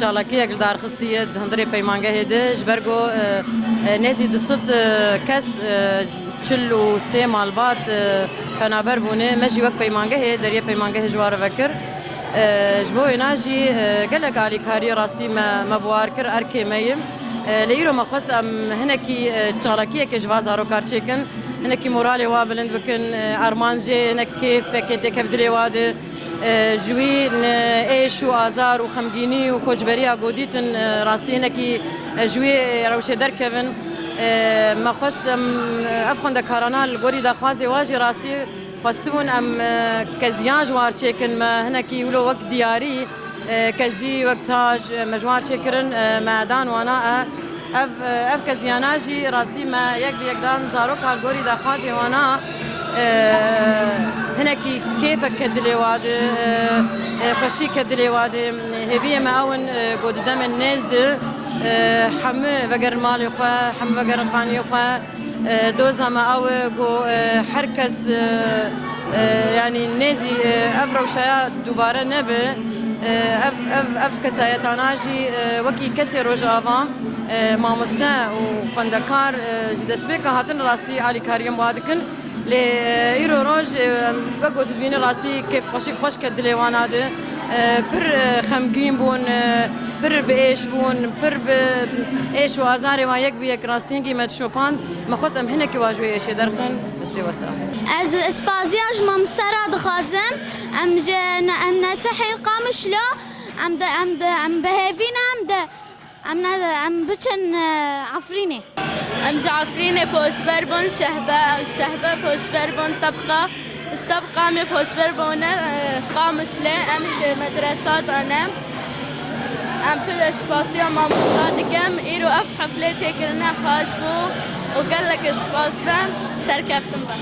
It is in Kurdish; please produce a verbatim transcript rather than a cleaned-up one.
Çalakiyek li dar xistiye di hundirê peymangehê de, ji ber ku, e, e, nêzî du sed, e, kes, e, çil û sê malbat, e, penaber bûne. Me jî wek peymangehê deriyê peymangehê ji wan re vekir. E, ji bo wêna jî, e, gelek alîkariyê rastî me, me bi war kir, erkê me ye. E, lê îro me xwest em hinekî, e, çalakiyekê ji va zarokar çêkin, hinekî moralê wa bilind bikin, e, armancê hinek kêfekê têkev dilê wa de. E, ji wî ne êş û azar û xemgînî û koçberiya ku dîtin, e, rastî hinekî, e, ji wî rewşê derkevin. E, me xwest em, e, ev xwendekarana li gorî daxwazê wa jî rastî xwestibûn em, e, keziyan ji war çêkin. Me hinekî wilo wek diyarî, e, kezî wek tac, e, me ji war çêkirin, e, me dan wana, e, Ev, ev keziyana jî rastî me yek bi yek dan zaroka li gorî daxwazê wana, e, hinekî kêfek ke dilê wa de, e, e, xweşî ke dilê wa de. Hêviyê me ew in, e, ku di demên nêz de, e, hemû vegerin malê xwe, hemû vegerin xaniyê xwe. E, doza me ew e ku, e, her kes, e, e, yanî nêzî, e, ev rewşeya dubare nebe. E, ev, ev, ev kesayetana jî, e, wekî kesê Rojava, e, mamoste û xwendekar, e, ji destpêka hatin rastî alîkariyên wa dikin. Lê, e, îro roj, e, wek ku dibînin rastî kêfxweşî xweş ke dilê wana de, e, pir, e, xemgîn bûn, e, pir bi êş bûn, pir bi êş û azarê wan yek bi yek rastî hingî me dişopand. Me xwest em hinekî wa ji wê êşê derxin. Destê we sax. Ez spaziya ji mamoste re dixwazim. Em ji ne-, em Nesihê Qamişlo, em de, em de, em bi hêvî ne, em de, em ne, em biçin, e, Efrînê. Em ji Efrînê koçber bûn, Şehbe, Şehbe koçber bûn, Tebqa, ji Tebqa em ê koçber bûne, e, Qamişlê, em ê medresa de ne. Em pir spasiya mamosta dikim, îro ev heflê çêkirine xweş bû û gelek spas be, serkeftin be.